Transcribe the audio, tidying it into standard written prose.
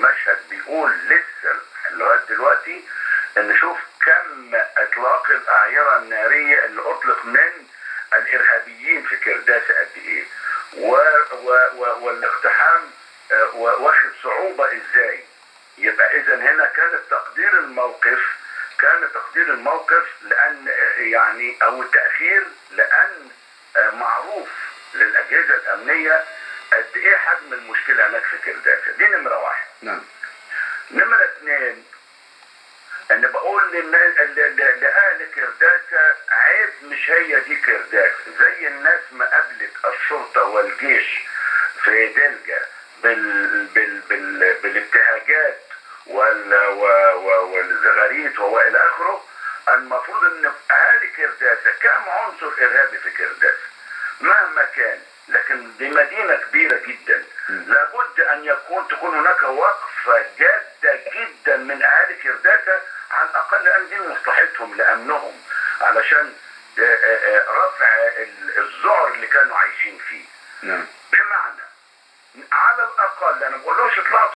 المشهد بيقول لسه لغاية دلوقتي ان شوف كم اطلاق الاعيره النارية اللي اطلق من الارهابيين في كرداسه قد ايه، والاقتحام واخد صعوبة ازاي. يبقى اذا هنا كان تقدير الموقف، كان تقدير الموقف لان يعني او التاخير لان معروف للاجهزة الامنية قد ايه حجم المشكلة هناك في كرداسه. دي نمره واحد. نعم. نمره اثنين، ان بقول لاهل كرداسه عيب، مش هي دي كرداسه. زي الناس ما قابلت الشرطة والجيش في دلجه بالابتهاجات والزغاريت والى اخره، المفروض ان اهالي كرداسه كم عنصر ارهابي في كرداسه مهما كان، لكن دي مدينة كبيرة جدا، لابد ان تكون هناك وقفه جاده جدا من اهالي كرداسه على الاقل، لان دي مصلحتهم لامنهم، علشان رفع الذعر اللي كانوا عايشين فيه. نعم. بمعنى على الاقل انا ما بقولهمش اطلعوا